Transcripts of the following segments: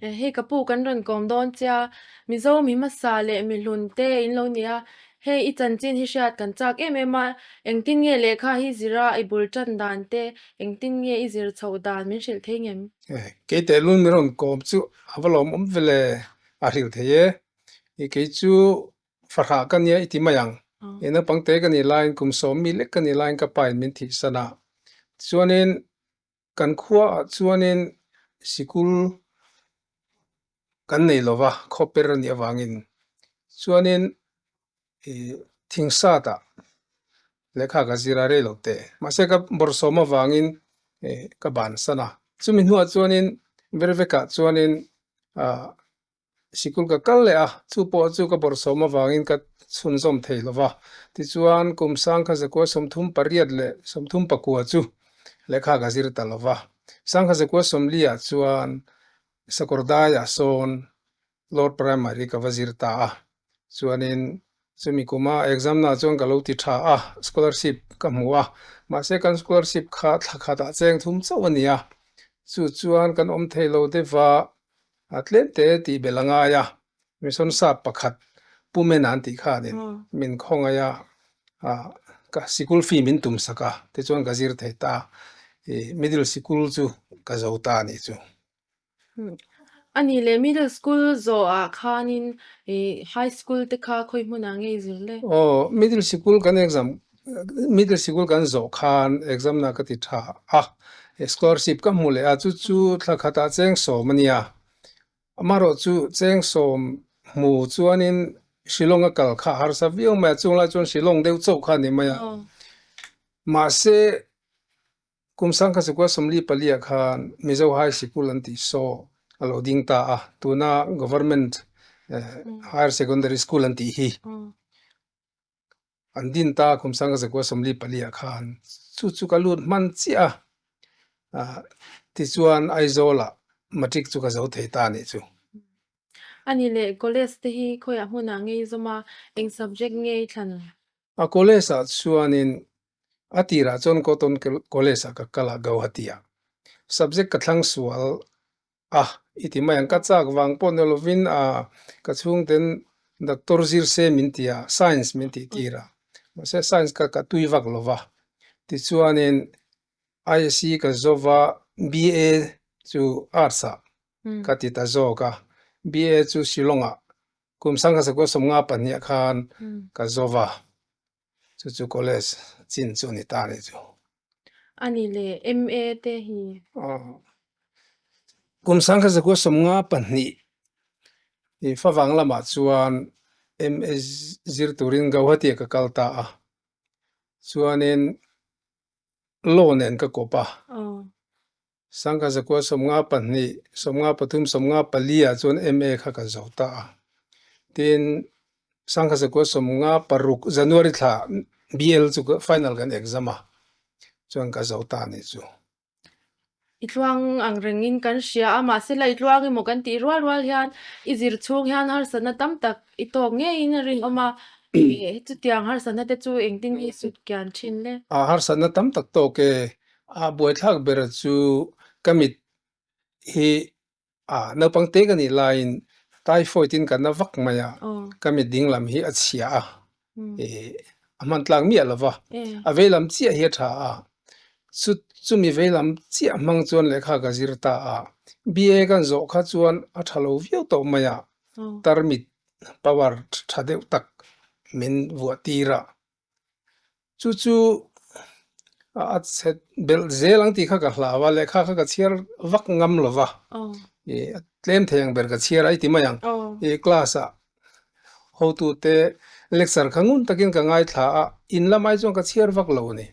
Hei ka pu kan rawn kawm dawn che a, Mizo mi hmasa leh mi hlun te in lo ni a, hei i chanchin hi hriat kan chak em em a, engtin nge lehkha hi zira i bul tan dan te, engtin nge i zir chhoh dan min hrilh thei ngem? Kei tehlul min rawn kawm chu a va lawmawm vele a hrilh thei e, i kei chu fahrah ka nia i ti mai ang. I naupang te ka nih laiin kum sawm mi lek ka nih laiin ka pa in min thihsan a, tichuanin Kan khuaah chuanin sikul kan nei lova, khaw per a nih avangin. Chuanin ih thingsatah lehkha ka zir a rei lo teh. Mahse ka bawrhsawm avangin ih ka bansan a. Chumi hnuah chuanin Vervekah chuanin ah Sikul ka kal leh a, chu pawh chu ka bawrhsawm avangin ka chhunzawm thei lo va. Tichuan, kum sangkha zakua 38 leh 39 chu lehkha ka zir ta lo va. Sangkha zakua 40 ah chuan Sakawrdaiah sawn Lower Primary ka va zir ta a. Chuanin chumi kuma exam naah chuan ka lo ti tha a, scholarship ka hmu a. Mahse kan scholarship kha thla khatah cheng thum chauh a ni a. Chu chuan kan awm thei lo deuh va, A tlem te tih belh a ngai a, mission sap pakhat Pu Mena an tih khanin min khawngaih a, ka sikul fee min tum sak a, tichuan ka zir thei ta, i middle sikul chu ka zo ta a nih chu. A nih leh middle school zawhah khanin i high school te kha khawi hmunah nge i zir le? Aw, middle sikul kan exam Middle sikul kan zawh khan exam na ka ti tha a, scholarship ka hmu leh a, chu chu thla khatah cheng sawm a nia. Amaherawh chu cheng sawm hmu chuanin Shillong a kal kha a harsa viau mai a, chunglai chuan Shillong deuh chauh kha a ni mai a. Mahse kum sangkhat sikul 44 ah khan Mizo High Sikul an tih saw a lo ding ta a, tuna Government Higher Secondary School an tih hi. An din ta kum sanga zakua 44 ah khan chu chu ka lut hman chiah a, tichuan Aizawl ah matric chu ka zo thei ta a nih chu. A nih leh college te hi khawiah hmunah nge i zawm a, eng subject nge i thlan? A college ah chuanin a tirah chuan Cotton College ah ka kal a Gauhati ah. Subject ka thlang sual A, i ti mai ang, ka chak vang pawh ni lovin a, ka chhungten doctor zir se min ti a, science min tih tir a, mahse science kha ka tui vak lo va, tichuanin ISC ka zo va, BA chu arts ah ka ti ta zawk a, BA chu Shillong ah kum sangkhat sakua 52 ah khan ka zo va. Chu chu college chin chu a ni ta a ni chu. A ni le, MA te hi. Kum sangkhat zakua 52 i favang lamah chuan MA zir turin Gauhati ah ka kal ta a. Chuanin law nen ka kawp a. Sangkhat zakua 52, 53, 54 ah chuan MA kha ka zo ta a. Tin, sangkhat zakua 56 January thla BL chu final kan exam a, chuan ka zo ta a nih chu. I tluang ang rengin kan hria a, mahse la i tluang emaw kan tih rual rual hian i zir chhung hian harsatna tam tak i tawk ngeiin a rinawm a, chutiang harsatna te chu engtin nge i sut kian thin le? A harsatna tam tak tawk e, A buaithlak ber chu ka mit hi a naupang te ka nih laiin typhoid in ka na vak mai a, ka mit ding lam hi a chhia a, ih a hman tlak miah lo va, a vei lam chiah hi a tha a, chu chumi vei lam chiah hmang chuan lehkha ka zir ta a, BA kan zawh kha chuan a tha lo viau tawh mai a, tarmit power tha deuh tak min vuah tir a. Chu chu a chhe belh zel ang tih kha ka hlau a, lehkha kha ka chhiar vak ngam lo va, ih a tlem thei ang ber ka chhiar a i ti mai ang. Ih class ah hotute lecture kha ngun takin ka ngaithla a, in lamah hi chuan ka chhiar vak lo a ni.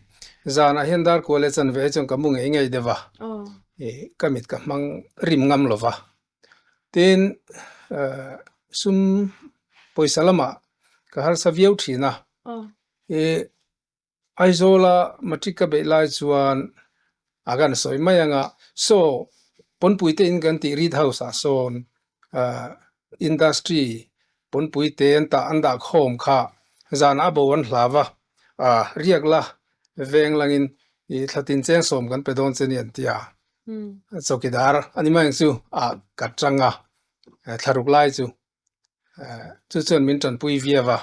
Zanah hian dar kual leh chanve hi chuan ka mu ngei ngei deuh a, ih ka mit ka hmang rim ngam lo va. Tin, sum pawisa lamah ka harsa viau thin a, ih Aizawla matric ka beih lai chuan a kan sawi mai ang a, saw pawnpui te in kan tih Read House ah sawn industry pawnpui te an tah an dah khawm kha zanah a bo an hlau a, riak la veng langin ih thla tin cheng sawm kan pe dawn che ni an ti a. Chowkidar a ni mai ang chu ah ka tang a, thlaruk lai chu chu chuan min tanpui viau a.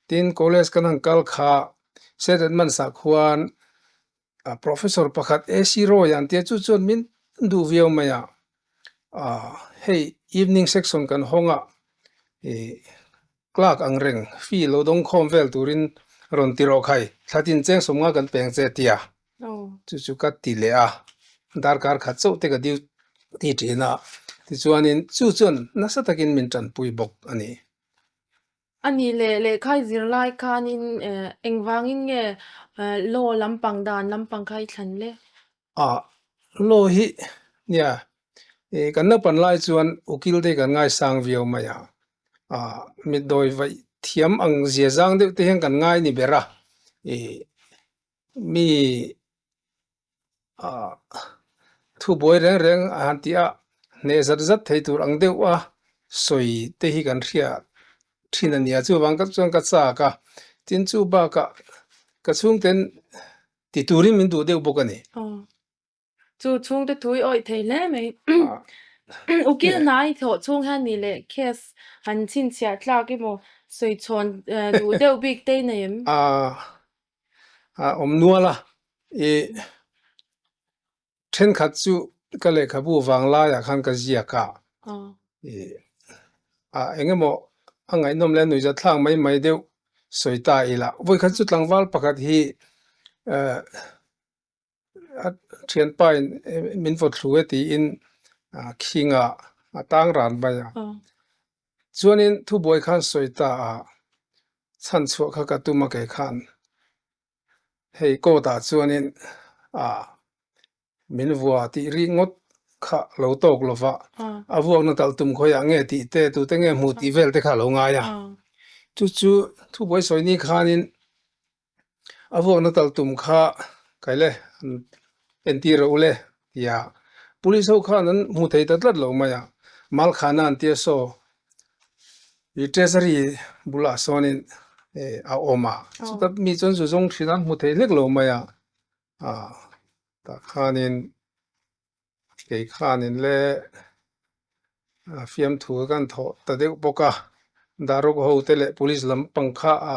Tin, college kan han kal kha St. Edmunds ah khuan professor pakhat AC Roy an tia chu chuan min duh viau mai a. Hei evening section kan hawng a ih clerk ang reng fee lo dawng khawm vel turin rawn ti rawh khai thla tin cheng sawm nga kan peng che tia chu chu ka ti leh a darkar khat chauh te ka duty thin a tichuanin chu chuan nasa takin min tanpui bawk a ni. A nih leh lehkha i zir lai khanin engvangin nge law lampang dan lampang kha i thlan le? A law hi nia kan naupan lai chuan ukil te kan ngaisang viau mai a, mitdawi vaih thiam ang zia zang deuh te hian kan ngai ni ber a, mi Thubuai reng reng a han tih a, hneh zat zat thei tur ang deuh a sawi te hi kan hria thin a nia. Chuvang ka chuan ka chak a, tin chu bakah ka chhungten ti turin min duh deuh bawk a ni. Chu chhungte thu i awih thei hle mai. Ukil hnai thawh chhung hian nih leh case han chhinchhiah tlak emaw sawi chhawn duh deuh bik te i nei em? A awm nual a, i thenkhat chu ka lehkhabu vang laiah khan ka ziak a, i a eng emaw a ngaihnawm leh a nuihzat thlak mai mai deuh sawi ta ila. Vawikhat chu tlangval pakhat hi eh a thianpa in min vaw thlu e tiin khinga a tang ran mai a. Chuanin thubuai khan sawi ta a, chhan chhuah kha ka tum a kei khan hei court ah chuanin min vua tih ri ngawt kha lo tawk lo va, a vuakna talh tum khawiah nge tih te tute nge hmuh tih vel te kha a lo ngai a. Chu chu thubuai sawi ni khanin A vuakna tal tum kha kai le an entir rawh u le tia police ho khan an hmu thei ta tlat lo mai a, Malkhana an tia saw i treasury bulah sawnin a awm a, chuta mi chuan zu zawng thin an hmu thei hlek lo mai a, tah khanin Kei khanin le fiamthu kan thawh ta deuh bawk a, Daruk ho te leh police lampang kha a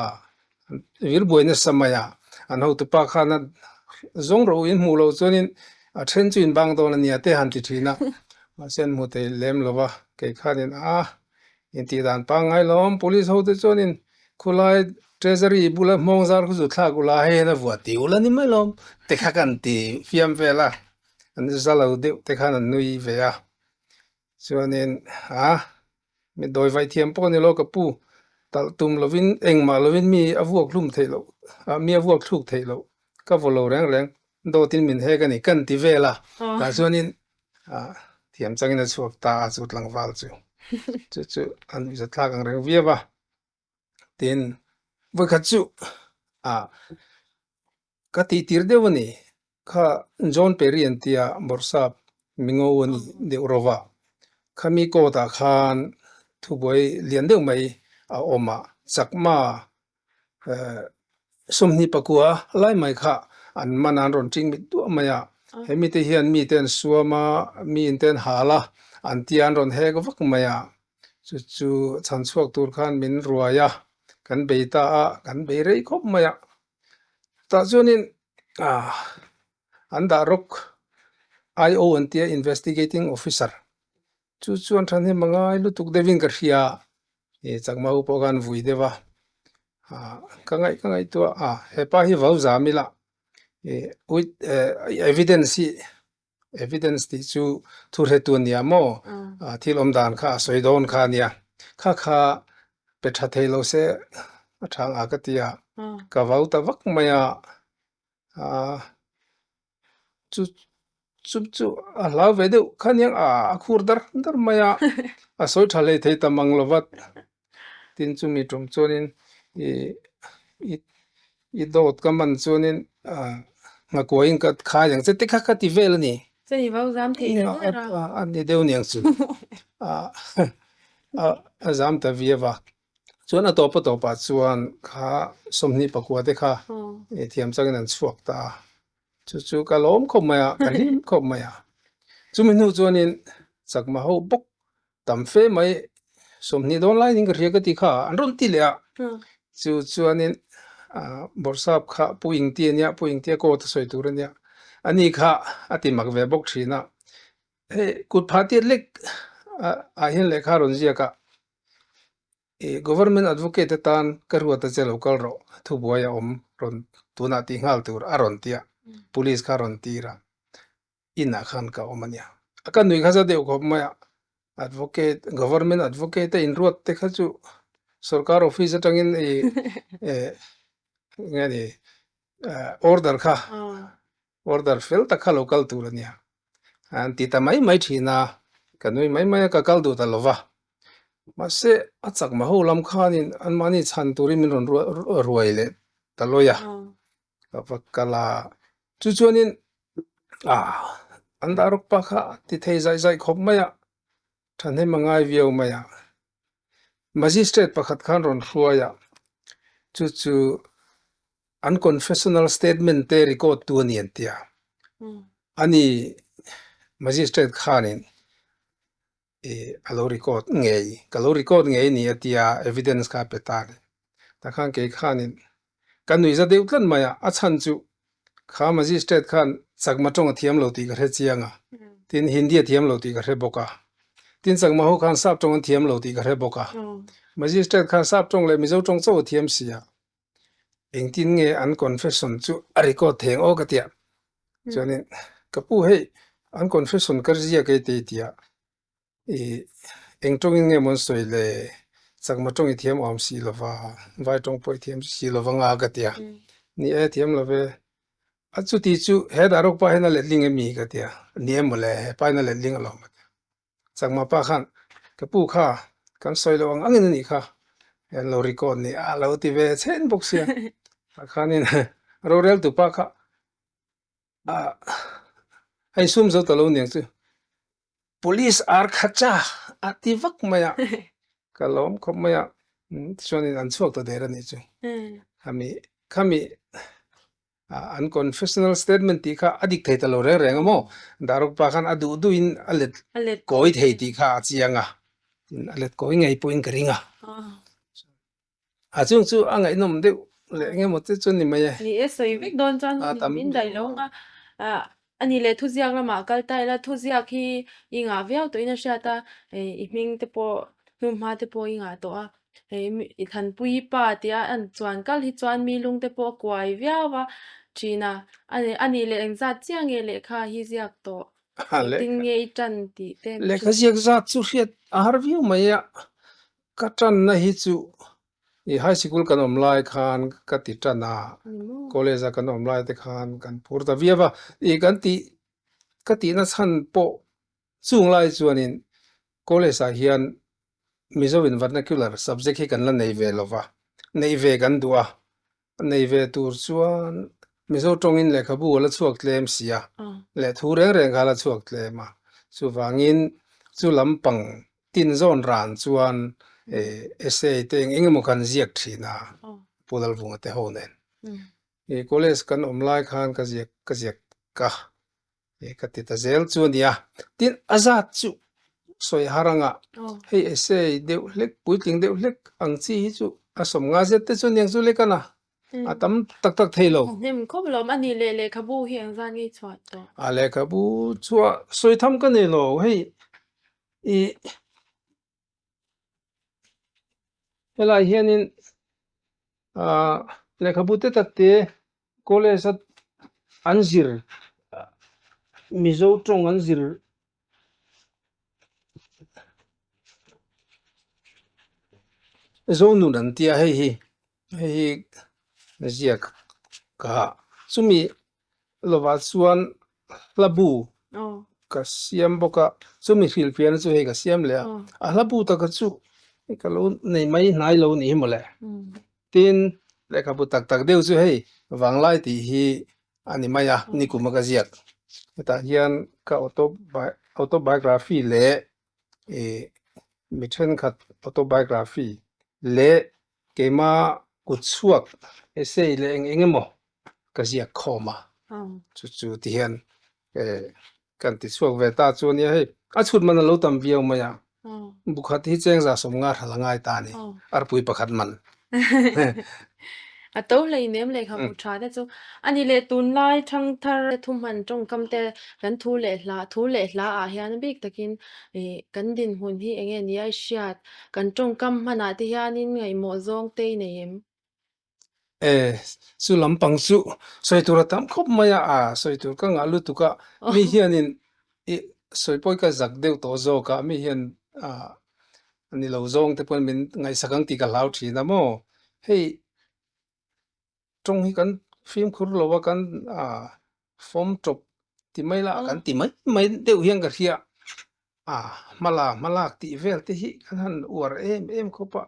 vir buai nasa mai a, an hotupa khan a zawng rawh u in hmuh loh chuanin a then chu in bang dawn a nia te han ti thin a, mahse an hmu thei lem lo va, kei khanin a intih dan pangngai lawm police ho te chuanin khulai treasury bula hmawng zar khu chu thlak ula hei hian a vuah tih ula ni mai lawm te kha kan ti fiam vel a. An za lo deuh te khan an nui ve a, chuanin a mi dawi vaih thiam pawh a ni lo ka pu, talh tum lovin engmah lovin mi a vuak hlum theih loh, mi a vuak thluk theih loh ka vaw lo reng reng, dawtin min hek a ni kan ti vel a, tah chuanin thiam changin a chhuak ta a chu tlangval chu, chu chu a nuihza thlak ang reng viau a, tin vawikhat chu ah Ka tih tir deuh a ni. Kha John Perry an tia Bawrhsap mingo a ni deuh ro va. Khami court ah khan thubuai lian deuh mai a awm a, Chakma sawmhnih pakua lai mai kha an man a, an rawn ṭing mit duah mai a. He mite hian mite an suam a, mi in te an hal a, an tia an rawn hek vak mai a. Chu chu chhan chhuak tur khan min ruai a, kan bei ta a, kan bei rei khawp mai a. Tah chuanin an dah rawk IO an tia Investigating Officer chu chuan thahnem a ngai lutuk deuhin ka hria ih chakma ho pawh khan vui deuh a ka ngaih ka ngaihtuah a hepa hi vau zam ila ih with evidence hi Evidence tih chu thu hretu a nia maw? Thil awm dan kha a sawi dawn kha a nia. Kha kha pe tha thei lo se a tha ang a ka ti a. Ka vau ta vak mai a. Chu chu chu a hlau ve deuh kha aniang a a khur dar dar mai a. A sawi tha hlei thei ta mang lo va. Tin chumi tum chuanin ih i i dawt ka man chuanin ah nghakuaiin ka khai ang che te kha ka ti vel a ni. Chuan i vau zam theih hle hle a. A ni deuh niang chu ah a zam ta viau a. Chuan a tawp a tawpah chuan kha 24 te kha thiam changin an chhuak ta a. Chu chu ka lawm khawp mai a, ka hlim khawp mai a. Chumi hnu chuanin chakma ho bawk tam fe mai 20 dawn laiin ka hria ka ti kha an rawn ti leh a. Chu chuanin Bawrhsap kha Pu Ingti a nia, Pu Ingtia court a sawi tur a nia. Ani kha a ti mak ve bawk thin a. Hei kut phah tiat lek ah hian lehkha a rawn ziak a. I Government Advocate atan ka ruat a che lo kal rawh, thubuai a awm rawn tunah tih nghal tur a rawn ti a, Police kha a rawn tir a, inah khan ka awm a nia. A ka nui kha za deuh khawp mai a, Advocate, Government Advocate a inruat te kha chu sorkar office atangin i eng nge ni order kha Order fel tak kha lo kal tur a nia. An ti ta mai mai thin a, ka nui mai mai a, ka kal duh ta lo va. Mahse, a chakma ho lam khanin anmahni chhan turin min rawn ruai leh ta lawi a, ka va kal a. Chu chuanin an dah rawk pa kha a ti thei zaih zaih khawp mai a, thahnem a ngai viau mai a. Magistrate pakhat khan rawn hruai a, chu chu An confessional statement te record tu a ni an ti a. Ani magistrate khanin i a lo record ngei, ka lo record ngei ni a ti a, evidence kha a pe ta a ni. Takhan kei khanin ka nuihza deuh tlat mai a, a chhan chu kha magistrate khan Chakma tawng a thiam lo tih ka hre chiang a, tin Hindi a thiam lo tih ka hre bawk a, tin Chakma ho khan Sap tawng an thiam lo tih ka hre bawk a, magistrate khan Sap tawng leh Mizo tawng chauh a thiam si a. Engtin nge an confession chu a record theng aw ka tia. Chuanin ka pu hei an confession ka ziak e tei tia i eng tawngin nge maw an sawi le chakma tawng i thiam awm si lova vai tawng pawh i thiam si lova nga ka tia. Ni e thiam love a chuti chu he daruk pa hian a letling emi ka tia ni e mawle he pa hian a letling alawm ka tia. Chakma pa khan, Ka pu kha, kan sawi loh ang angin a nih kha, an lo record ni a lo ti ve chhen bawk sia. Tah khanin roreltu pa kha a insum zo ta lo niang chu, Police ar kha cha a ti vak mai a, ka lawm khawp mai a, tichuanin an chhuak ta der a nih chu. Khami khami An confessional statement tih kha a dik thei ta lo reng reng a maw? Daruk pa khan a duh duhin a let kawi thei tih kha a chiang a, tin a let kawi ngei pawhin ka ring a. A chung chu a ngaihnawm deuh leh eng emaw te chu ni mai e. Ni e, sawi vek dawn chuan hun in daih lo ang a. A ni leh thuziak lamah kal ta ila thuziak hi i ngah viau tawhin a hriat a, i hming te pawh hnuhma te pawh i ngah tawh a. Hei i Thanpui pa tia an chuan kal hi chuan mi lung te pawh a kuai viau a thin a, a nih leh engzat chiah nge lehkha hi ziak tawh, engtin nge i tan tih te min Lehkha ziak zat chu hriat a har viau mai a, ka tanna hi chu i high sikul kan awm lai khan ka ti tan a, college a kan awm lai te khan kan phur ta viau a, i kan tih ka tihna chhan pawh Chung lai chuanin college ah hian Mizo in vernacular subject hi kan la nei ve lo va, neih ve kan duh a, nei ve tur chuan Mizo tawngin lehkhabu a la chhuak tlem si a, leh thu reng reng kha a la chhuak tlem a, chuvangin chu lampang tin zawn ran chuan essay te eng eng emaw kan ziak thin a, Pu Lalvunga te ho nen. College kan awm lai khan ka ziak ka ziak a. He ka ti ta zel chu a nia. Tin, a zat chu sawi har anga hei essay deuh hlek, puitling deuh hlek ang chi hi chu a sawm nga zet te chu aniang chu lek a na. A tam tak tak thei lo. Hnem khawp lo a ni leh lehkhabu hi eng zan nge i chhuah tawh? A lehkhabu chhuah sawi tham ka nei lo. Hei i Helai hianin ah lehkhabu te tak te college a an zir Mizo tawng an zir Zonun an tia hei hi hei hi ziak ka chumi lovah chuan hla bu ka siam bawk a, chumi hrilhfiahna chu hei ka siam leh a, a hla bu taka chu ka lo nei mai hnai lo ni hi mawle. Tin, lehkhabu tak tak deuh chu hei Vanglai tih hi a ni mai a, nikum a ka ziak. Hetah hian ka autobiography leh ih mi thenkhat autobiography leh keima kutchhuak essay leh eng eng emaw ka ziak khawm a, chu chu ti hian. Kan ti chhuak ve ta chu ania hei a chhut man a lo tam viau mai a, bukhat hi cheng za 50 hral a ngai ta a ni, arpui pakhat man. A to hlei nem lehkhabu tha te chu a ni leh tunlai thangthar thuhman tawngkam te kan thu leh hla thu leh hla ah hian bik takin ih kan dinhmun hi eng nge nia i hriat kan tawngkam hmanah te hianin ngaihmawh zawng te i nei em? E, chu lampang chu sawi tur a tam khawp mai a, a sawi tur ka ngah lutuk a, mi hianin i sawi pawi ka zak deuh tawh zawk a, mi hian a ni lo zawng te pawn min ngaihsak ang tih ka hlau thin a maw, hei tawng hi kan fimkhur lo a kan a fawm tawp ti mai la kan ti mai mai deuh hian ka hria. A hmala hmalak tih vel te hi kan han uar em em khawp a,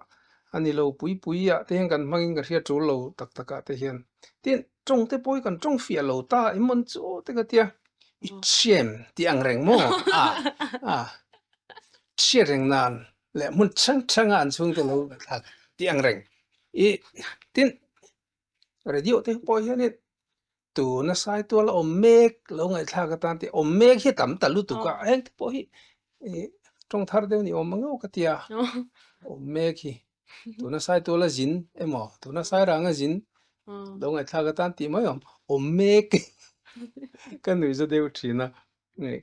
a ni lo pui pui ah te hian kan hmangin ka hria tul lo tak tak ah te hian. Tin, tawng te pawh hi kan tawng fiah lo ta emawn chu aw te ka tia, i thiam tih ang reng maw? A, a, hriat reng nan leh hmun hrang hrang a an chhungte lo thlak tih ang reng. I, tin, radio te pawh hianin Tuna Saitual a awm mek lo ngaihthlak atan tih awm mek hi a tam ta lutuk a, heng te pawh hi ih tawng thar deuh ni awm ang ngeuh ka ti a, awm mek hi tuna Saitual a zin emaw tuna Sairang a zin lo ngaihthlak atan tih mai awm, awm mek ka nuih za deuh thin a,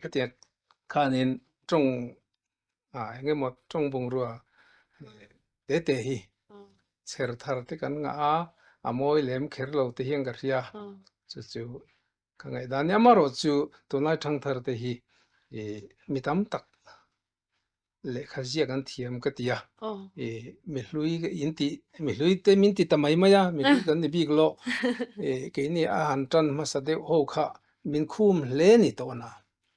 ka ti a khanin tawng ah eng emaw tawng bungrua te te hi chher thar te kan ngah a, a mawi lem kher lo te hian ka hria, chu chu ka ngaihdan a nia. Amaherawhchu tunlai thangthar te hi ih mi tam tak lehkha ziak an thiam ka ti a, ih mi hlui in tih mi hlui te min ti ta mai mai a, mi hlui kan ni bik lo, ih keini a han tan hmasa deuh ho kha min khum hle ni tawh na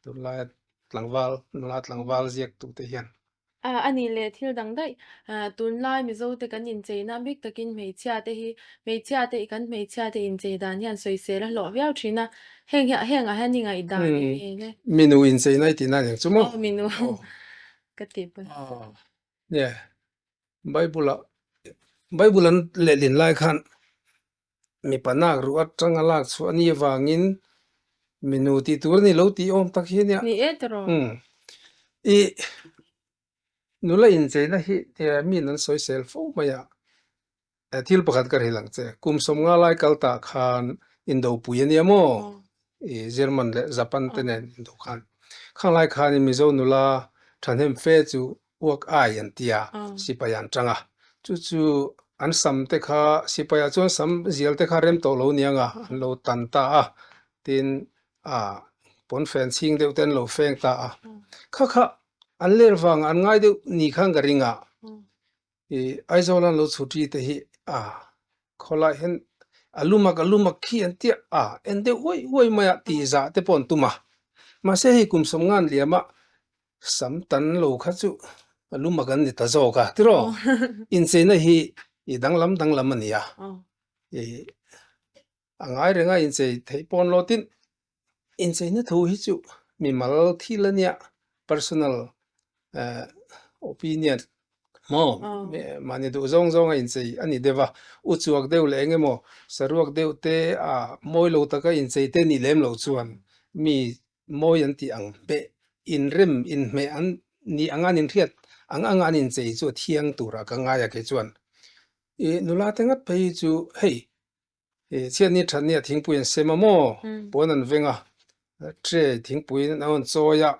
tunlaia tlangval nula tlangval ziak tu te hian. A nih leh thil dang daih. Tunlai Mizote kan incheina bik takin hmeichhia te hi hmeichhia te kan hmeichhia te inchei dan hian sawisel a hlawh viau thin a. Heng hi heng ah hian i ngaihdan eng nge le? Minu incheina i tihna aniang chu maw? Aw minu ka ti pawn. Nia Bible ah Bible an lehlin lai khan Mipa nak ruh atanga lak chhuah a nih avangin minu tih tur a ni lo tih awm tak hi a nia. Ni e tiraw? Umm. I nula incheina hi miin an sawisel fo mai a, thil pakhat ka hrilh ang che. Kum 50 lai kal tah khan indopui a nia maw? I German leh Japan te nen indo khan. Khang lai khanin Mizo nula thahnem fe chu uak ai an ti a, sipai an tang a. Chu chu an sam te kha sipai ah chuan sam zial te kha rem tawh lo niang a, an lo tan ta a. Tin, a pawnfen chhing deuh te an lo feng ta a. Kha kha an ler vang an ngai deuh ni khan ka ring a. I Aizawl an lo chhuti te hi a khawlai hian a lumak a lumak khi an tia a en deuh uai uai mai a tih zah te pawh an tum a. Mahse hei kum 50 liam a sam tan lo kha chu a lumak an ni ta zawk a tiraw? Incheina hi i danglam danglam a ni a. I a ngai reng a inchei theih pawn lo tin incheina thu hi chu mimal thil a nia personal opinion maw mahni duh zawng zawng a inchei a ni deuh a u chuak deuh leh eng emaw saruak deuh te a mawi lo taka inchei te nih lem loh chuan mi mawi an tih ang hmeh inrem inhmeh an nih anga an inhriat ang anga an inchei chu a thiang turah ka ngai a kei chuan i nula te ngat phei hi chu hei Chhiatni thatnia thingpui an sem a maw? Puan an veng a, tray thingpui an rawn chawi a,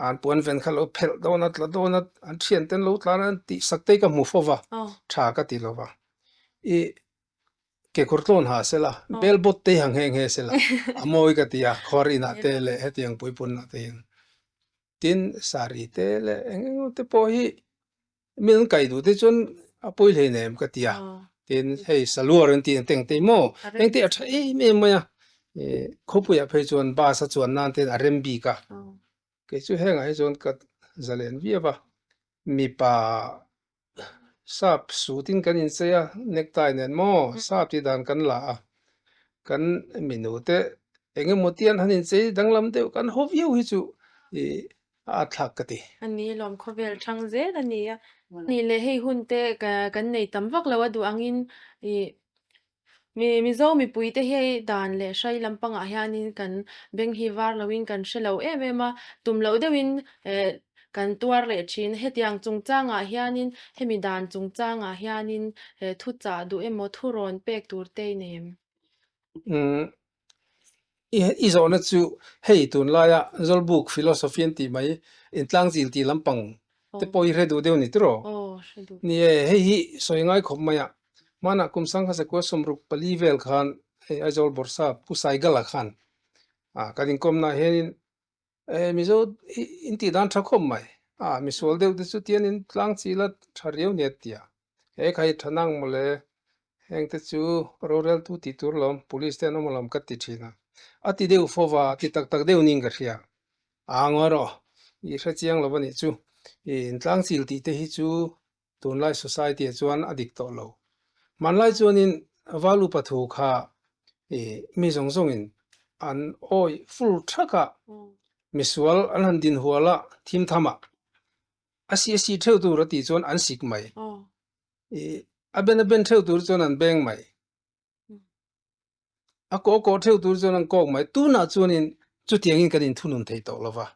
an puan ven kha lo phelh dawn a, tla dawn a, an thian te an lo tlan a, an tih sak te hi ka hmu fo va, tha ka ti lo va. I kekawr tlawn ha se la, bell bot te hi ha nghe nghe se la, a mawi ka ti a, khuar inah te leh hetiang puipunah te hian. Tin, saree te leh eng eng te pawh hi Min an kai duh te chuan a pawi hlein em ka ti a, tin hei saluar an tih ang te ang te maw engte a tha em em mai a, ih khawpuiah phei chuan bus a chuan nan te a rem bik a, kei chu hengah hi chuan ka zalen viau a, mipa sap suit in kan inchei a necktie nen maw sap tih dan kan la a, kan minu te eng emaw te an han inchei danglam deuh kan haw viau hi chu ih a atthlak ka ti. A ni lawm khawvel thang zel a ni a. Nih leh hei hun te kan nei tam vak lo a duh angin ih Mi Mizo mipuite hi dan leh hrai lampangah hianin kan beng hi var loin kan hre lo em em a, tum loh deuhin eh kan tuar leh thin. Hetiang chungchangah hianin hemi dan chungchangah hianin eh thu chah duh emaw thu rawn pek tur te i nei em? Umm i zawhna chu hei tunlaia Zawlbuk philosophy an tih mai intlangzil tih lampang te pawh hi hre duh deuh a ni tiraw? Ni e, hei hi sawi ngai khawp mai a, hmanah kum sangha sakua 64 vel khan hei Aizawl Bawrhsa Pu Saigala khan kan inkawmnaah hianin E Mizo hi in tih dan tha khawp mai. A misual deuh te chu tian in tlang chi la tha riau nia tia. He kha hi tha nang mawle. Heng te chu rorel tu tih tur lawm, police te an awm alawm ka ti thin a. A ti deuh fo va, a ti tak tak deuh niin ka hria. A ngawi rawh, i hre chiang lo a nih chu. I in tlang chil tih te hi chu Tunlai society ah chuan a dik tawh lo. Hmanlai chuanin val upa thu kha mi zawng zawngin an awih full thak a, misual an han din hual a, thim tham a, a si a si theuh tur a tih chuan an sik mai. A ben a ben theuh tur chuan an beng mai. A kawh a kawh theuh tur chuan an kawk mai. Tunah chuanin chutiangin kan inthunun thei tawh lo va.